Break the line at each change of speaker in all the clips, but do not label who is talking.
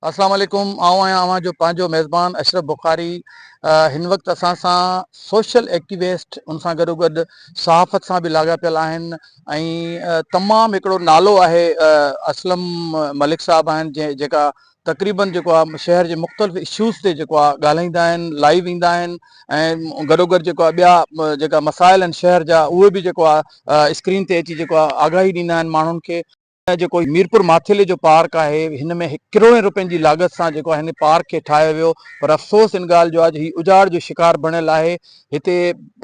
اسلام عليڪم آئون آهيان اوهان جو پنهنجو ميزبان اشرف بخاري هن وقت اسان سان سوشل ايڪٽيوسٽ ان سان گڏو گڏ صحافت سان به لاڳاپيل آهن ۽ تمام هڪڙو نالو آهي اسلم ملڪ صاحب آهن جيڪا تقريبن جيڪو آهي شهر جي مختلف اشوز تي جيڪو آهي ڳالهائيندا آهن لائيو ايندا آهن ۽ گڏو گڏ جيڪو آهي ٻيا جيڪا مسائل آهن شهر جا اهي به جيڪو آهي اسڪرين تي اچي جيڪو آهي آگاهي ڏيندا آهن ماڻهن کي. جيڪو ميرپور ماٿيلي جو پارڪ آهي هن ۾ ڪروڙين روپين جي لاڳت سان جيڪو هن پارڪ کي ٺاهيو ويو پر افسوس ان ڳالهه جو آهي جو هي اجاڙ جو شڪار بڻيل آهي هتي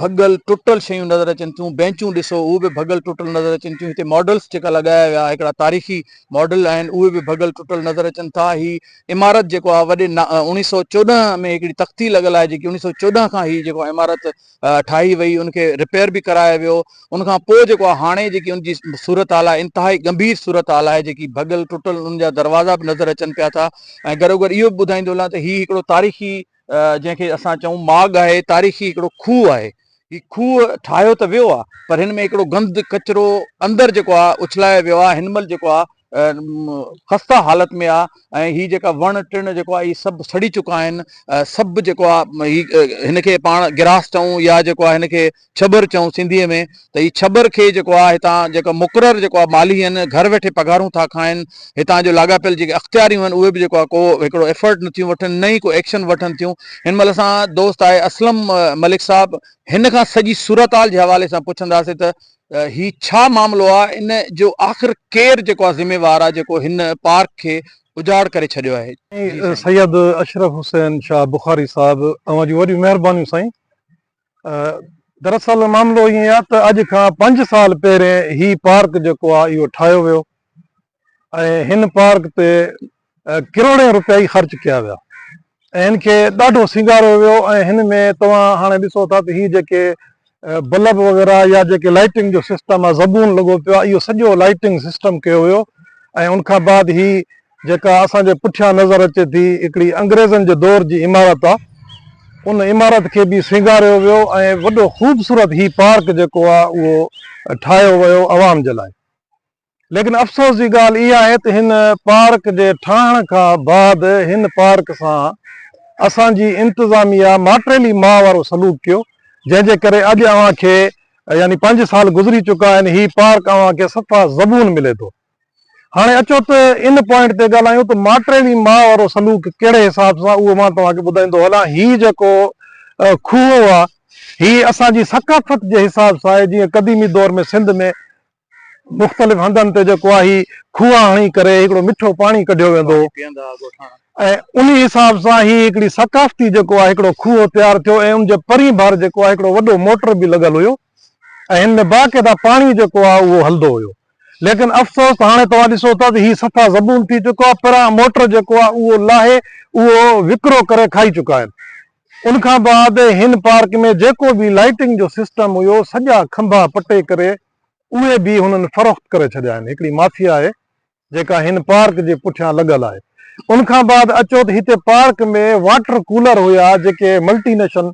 ڀڳل ٽٽل شيون نظر اچن ٿيون بينچون ڏسو اهي به ڀڳل ٽٽل نظر اچن ٿيون هتي ماڊلز جيڪا لڳايا ويا هڪڙا تاريخي ماڊل آهن اهي به ڀڳل ٽٽل نظر اچن ٿا هي عمارت جيڪو آهي وڏي 1914 ۾ هڪڙي تختي لڳل آهي جيڪي 1914 کان هي جيڪو عمارت ٺاهي وئي ان کي رپيئر به ڪرايو ويو ان کان پوء جيڪو آهي هاڻي جيڪي ان جي صورتحال آهي انتهائي ڳنڀير صورتحال آهي جيڪي ڀڳل ٽٽل ان جا دروازا به نظر اچن پيا ٿا ۽ گڏوگڏ اهو به ٻڌائيندو هلان ته هي هڪڙو تاريخي جنهن کي اسان چئون ماڳ آهي تاريخي هڪڙو کوهه آهي هي کوهه ٺاهيو ته ويو آهي پر هن ۾ هڪڙو گند ڪچرو اندر جيڪو آهي اڇلايو ويو آهي هن مهل جيڪو آهي خسته حالت ۾ آ ۽ هي جيڪا وڻ ٽڻ جيڪو آ هي سڀ سڙي چڪا آهن سڀ جيڪو آ هي هن کي پاڻ گراس چئون يا جيڪو آ هن کي ڇٻر چئون سنڌي ۾ ته هي ڇٻر کي جيڪو آ هتان جيڪا مقرر جيڪو آ مالهي آهن گهر ويٺي پگهارون ٿا کائن هتان جو لاڳاپيل جيڪي اختياريون آهن اهي به جيڪو آ ڪو هڪڙو ايفرٽ نٿيون وٺن نه ئي ڪو ايڪشن وٺن ٿيون هن مهل اسان دوست آهي اسلم ملڪ صاحب هن کان سڄي صورتحال جي حوالي سان پڇنداسين ته هي ڇا معاملو آ ان جو آخر ڪير جيڪو آ ذميوار آ جيڪو هن پارڪ کي اجاڙ ڪري ڇڏيو آهي. جي سائين.
سيد اشرف حسين شاهه بخاري صاحب اوهان جون وڏيون مهربانيون سائين دراصل معاملو ائين آ ته اڄ کان پنج سال پهرين هي پارڪ جيڪو آ اهو ٺاهيو ويو ۽ هن پارڪ تي ڪروڙين روپيا ئي خرچ ڪيا ويا ۽ هن کي ڏاڍو سينگاريو ويو ۽ هن ۾ توهان هاڻي ڏسو ٿا ته هي جيڪي بلب وغيره يا جيڪي لائٽنگ جو سسٽم آهي زبون لڳو پيو آهي اهو سڄو لائٽنگ سسٽم ڪيو ويو ۽ ان کان بعد هي جيڪا اسان جي پٺيان نظر اچي ٿي هڪڙي انگريزن جي دور جي عمارت آهي ان عمارت کي به سينگاريو ويو ۽ وڏو خوبصورت هي پارڪ جيڪو آهي اهو ٺاهيو ويو عوام جي لاء. ليڪن افسوس جي ڳالهه اها آهي ته هن پارڪ جي ٺاهڻ کان بعد هن پارڪ سان اسان جي انتظاميا ماٽيلي ماء وارو سلوڪ ڪيو جنهن جي ڪري اڄ اوهان کي يعني پنج سال گذري چڪا آهن هي پارڪ اوهان کي صفا زبون ملي ٿو. هاڻي اچو ته ان پوائنٽ تي ڳالهايون ته ماٽيلي ماء وارو سلوڪ ڪهڙي حساب سان اهو مان توهان کي ٻڌائيندو هلان هي جيڪو کوهه آهي هي اسان جي ثقافت جي حساب سان آهي جيئن قديمي دور ۾ سنڌ ۾ مختلف هنڌن تي جيڪو آهي کوها هڻي ڪري هڪڙو مٺو پاڻي ڪڍيو ويندو هو ۽ انهي حساب سان هي هڪڙي ثقافتي جيڪو آهي هڪڙو کوهو تيار ٿيو ۽ ان جي پرين ڀر جيڪو آهي هڪڙو وڏو موٽر به لڳل هيو ۽ هن ۾ باقاعده پاڻي جيڪو آهي اهو هلندو هيو ليڪن افسوس ته هاڻي توهان ڏسو ٿا ته هي صفا زبون ٿي چڪو آهي پران موٽر جيڪو آهي اهو لاهي اهو وڪرو ڪري کائي چڪا آهن ان کان بعد هن پارڪ ۾ جيڪو به لائيٽنگ جو سسٽم هيو سڄا کنڀا پٽي ڪري اهي به هنن فروخت ڪري ڇڏيا آهن هڪڙي مافيا آهي جيڪا هن پارڪ جي پٺيان لڳل آهي ان کان بعد اچو ته هتي پارڪ ۾ واٽر ڪولر هيا جيڪي ملٽي نيشن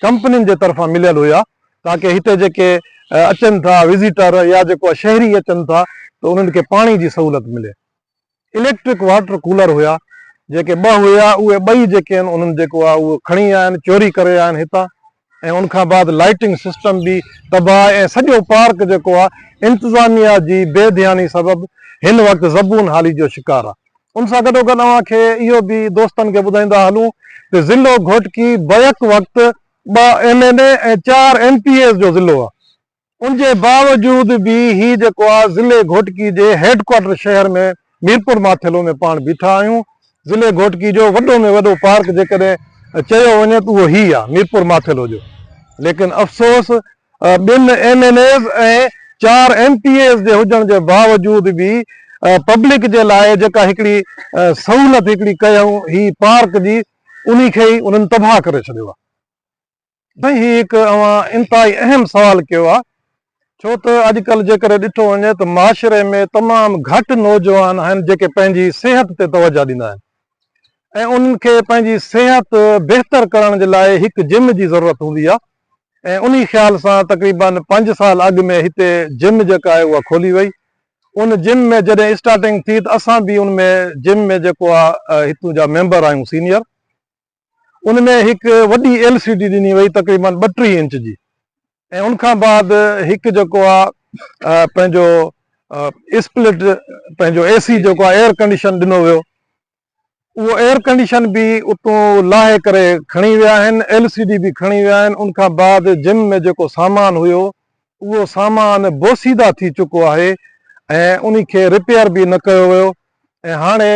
ڪمپنين جي طرفان مليل هيا تاڪه هتي جيڪي اچن ٿا وزيٽر يا جيڪو شهري اچن ٿا ته انهن کي پاڻي جي سهولت ملي. اليڪٽرڪ واٽر ڪولر هيا جيڪي ٻه هيا اهي ٻئي جيڪي آهن انهن جيڪو آهي اهو کڻي آيا آهن چوري ڪري آيا آهن هتان ۽ ان کان بعد لائٽنگ سسٽم به تباهه ۽ سڄو پارڪ جيڪو آهي انتظاميا جي بي ڌياني سبب هن وقت زبون حالي جو شڪار آهي ان سان گڏوگڏ اوهان کي اهو به دوستن کي ٻڌائيندا هلون ته ضلعو گهوٽڪي بيڪ وقت ٻه ايم اين اي ۽ چار ايم پي ايز جو ضلعو آهي ان جي باوجود به هي جيڪو آ ضلعي گهوٽڪي جي هيڊ ڪوارٽر شهر ۾ ميرپور ماٿيلو ۾ پاڻ بيٺا آهيون. ضلعي گهوٽڪي جو وڏو ۾ وڏو پارڪ جيڪڏهن چيو وڃي ته اهو هي آ ميرپور ماٿيلو جو ليڪن افسوس ٻن ايم اين ايز ۽ چار ايم پي ايز جي هجڻ جي باوجود به پبلڪ جي لاء جيڪا هڪڙي سهولت هڪڙي ڪيائون هي پارڪ جي انهي کي ئي انهن تباهه ڪري ڇڏيو آ. سائين هي هڪ اوهان انتهائي اهم سوال ڪيو آهي ڇو ته اڄڪلهه جيڪڏهن ڏٺو وڃي ته معاشري ۾ تمام گهٽ نوجوان آهن جيڪي پنهنجي صحت تي توجه ڏيندا آهن ۽ انهن کي پنهنجي صحت بهتر ڪرڻ جي لاء هڪ جم جي ضرورت هوندي آهي ۽ انهي خيال سان تقريبن پنج سال اڳ ۾ هتي جم جيڪا آهي اها کولي وئي. ان جم ۾ جڏهن اسٽارٽنگ ٿي ته اسان به ان ۾ جم ۾ جيڪو آ هتون جا ميمبر آهيون سينيئر ان ۾ هڪ وڏي ايل سي ڊي ڏني وئي تقريبن 32 انچ جي ۽ ان کان بعد هڪ جيڪو آ پنهنجو اسپلٽ پنهنجو اي سي جيڪو آ ايئر ڪنڊيشن ڏنو ويو اهو ايئر ڪنڊيشن به اتون لاهي ڪري کڻي ويا آهن، ايل سي ڊي به کڻي ويا آهن، ان کان بعد جم ۾ جيڪو سامان هيو اهو سامان بوسيده ٿي چڪو آهي ۽ انهي کي رپيئر به نه ڪيو ويو ۽ هاڻي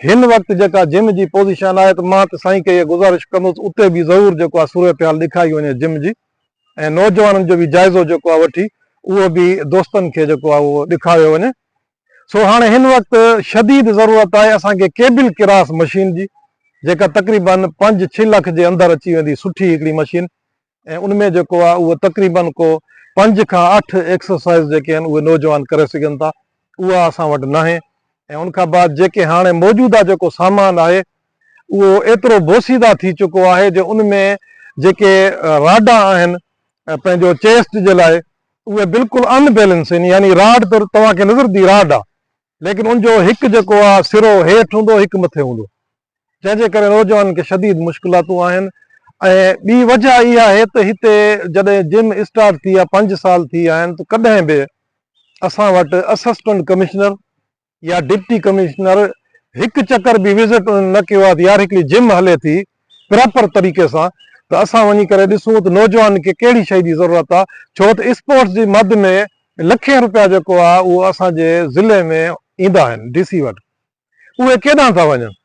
هن وقت جيڪا جم جي پوزيشن آهي ته مان ته سائين کي اها گذارش ڪندس اتي به ضرور جيڪو آهي صورتحال ڏيکاري وڃي جم جي ۽ نوجوانن جو به جائزو جيڪو آهي وٺي اهو به دوستن کي جيڪو آهي اهو ڏيکاريو وڃي. سو هاڻي هن وقت شديد ضرورت آهي اسان کي ڪيبل ڪراس مشين جي جيڪا تقريبن پنج ڇھ لک جي اندر اچي ويندي سٺي هڪڙي مشين ۽ ان ۾ جيڪو آهي اهو تقريبن ڪو پنج کان اٺ ايڪسرسائز جيڪي آهن اهي نوجوان ڪري سگهن ٿا اها اسان وٽ ناهي ۽ ان کان بعد جيڪي هاڻي موجوده جيڪو سامان آهي اهو ايترو بوسيده ٿي چڪو آهي جو ان ۾ جيڪي راڊا آهن پنهنجو چيسٽ جي لاء اهي بلڪل ان بيلنس آهن يعني راڊ ته توهان کي نظر the rod آ ليڪن ان جو هڪ جيڪو آ سرو هيٺ هوندو هڪ مٿي هوندو جنهن جي ڪري نوجوانن کي شديد مشڪلاتون آهن ۽ ٻي وجه اها آهي ته هتي جڏهن جم اسٽارٽ ٿي آ پنج سال ٿي ويا آهن ته ڪڏهن به اسان وٽ اسسٽنٽ ڪمشنر يا ڊپٽي ڪمشنر هڪ چڪر به وزٽ انهن نه ڪيو آهي ته يار هڪڙي جم هلي ٿي پراپر طريقي سان ته اسان وڃي ڪري ڏسون ته نوجوانن کي ڪهڙي شئي جي ضرورت آهي ڇو ته اسپورٽس جي مد ۾ لکين روپيا جيڪو آهي اهو اسان جي ضلعي ۾ ايندا آهن ڊي سي وٽ اهي ڪيڏانهن ٿا وڃن.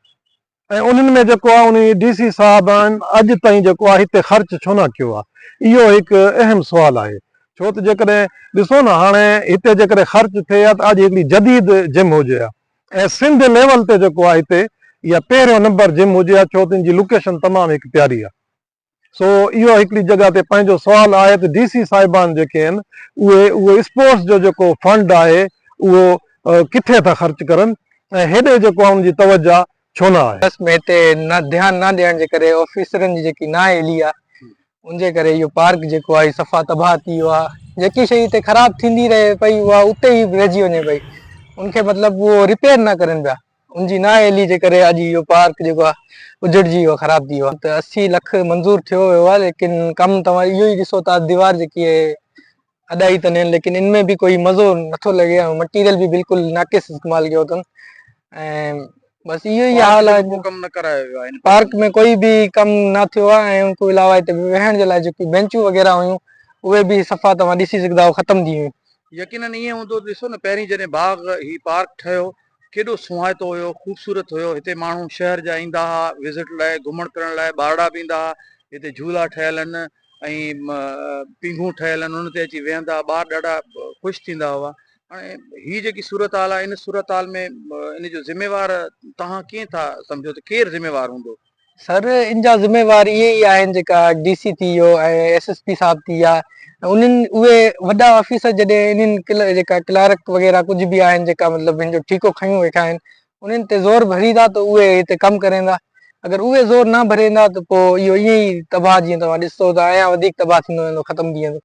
۽ انهن ۾ جيڪو آهي انهي ڊي سي صاحب آهن اڄ تائين جيڪو آهي هتي خرچ ڇو نه ڪيو آهي اهو هڪ اهم سوال آهي ڇو ته جيڪڏهن ڏسو نه هاڻي هتي جيڪڏهن خرچ ٿئي ها ته اڄ هڪڙي جديد جم هجي ها ۽ سنڌ ليول تي جيڪو آهي هتي اها پهريون نمبر جم هجي ها ڇو ته ان جي لوڪيشن تمام هڪ پياري آهي. سو اهو هڪڙي جڳهه تي پنهنجو سوال آهي ته ڊي سي صاحبان جيڪي آهن اهي اهو اسپورٽس جو جيڪو فنڊ آهي اهو ڪٿي ٿا خرچ ڪرن ۽ هيڏي جيڪو آهي ان جي توجه ڇو نه آهي.
بس ۾ هتي نه ڌيان نه ڏيڻ جي ڪري آفيسرن جي جيڪي نااهلي آهي ان جي ڪري اهو پارڪ جيڪو آهي صفا تباهه ٿي ويو آهي جيڪي شيء هتي خراب ٿيندي رهي پئي اها اتي ئي رهجي وڃي پئي ان کي مطلب اهو رپيئر نه ڪرن پيا. ان جي نااهلي جي ڪري اڄ اهو پارڪ جيڪو آهي اجڙجي ويو خراب ٿي ويو آهي ته 80 لک منظور ٿيو ويو آهي ليڪن ڪم توهان اهو ئي ڏسو ٿا ديوار جيڪي آهي اڏائي اٿن ليڪن ان ۾ به ڪوئي مزو نٿو لڳي ۽ مٽيريل به بلڪل ناقص استعمال ڪيو اٿن ۽ بس اهو ئي حال آهي
ڪم نه ڪرايو ويو آهي
پارڪ ۾ ڪوئي به ڪم نه ٿيو آهي ۽ ان کان علاوه هتي ويهڻ جي لاء جيڪي بينچون وغيره هيون اهي به صفا توهان ڏسي سگهندا آهيو ختم ٿي ويون.
يقينن ائين هوندو ڏسو نه پهرين جڏهن باغ هي پارڪ ٺهيو ڪيڏو سونهائتو هيو، خوبصورت هيو، هتي ماڻهو شهر جا ايندا ها وزٽ لاء، گهمڻ ڦرڻ لاء، ٻارڙا به ايندا ها، هتي جهولا ٺهيل آهن ۽ پينگهون ٺهيل آهن انهن تي اچي ويهندا ها، ٻار ڏاڍا خوش ٿيندا هئا. هاڻي هي جيڪي صورتحال آهي ان صورتحال ۾ ان جو ذميوار توهان ڪيئن ٿا سمجهو ته ڪير ذميوار هوندو؟
سر ان جا ذميوار اهي ئي آهن جيڪا ڊي سي ٿي ويو ۽ ايس ايس پي صاحب ٿي ويا انهن اهي وڏا آفيسر جڏهن انهن جيڪا ڪلارڪ وغيره ڪجهه به آهن جيڪا مطلب هن جو ٺيڪو کنيو ويٺا آهن انهن تي زور ڀريندا ته اهي هتي ڪم ڪريندا اگر اهي زور نه ڀريندا ته پوء اهو ائين ئي تباهه جيئن توهان ڏسو ته اڃا وڌيڪ تباهه ٿيندو ويندو ختم ٿي ويندو.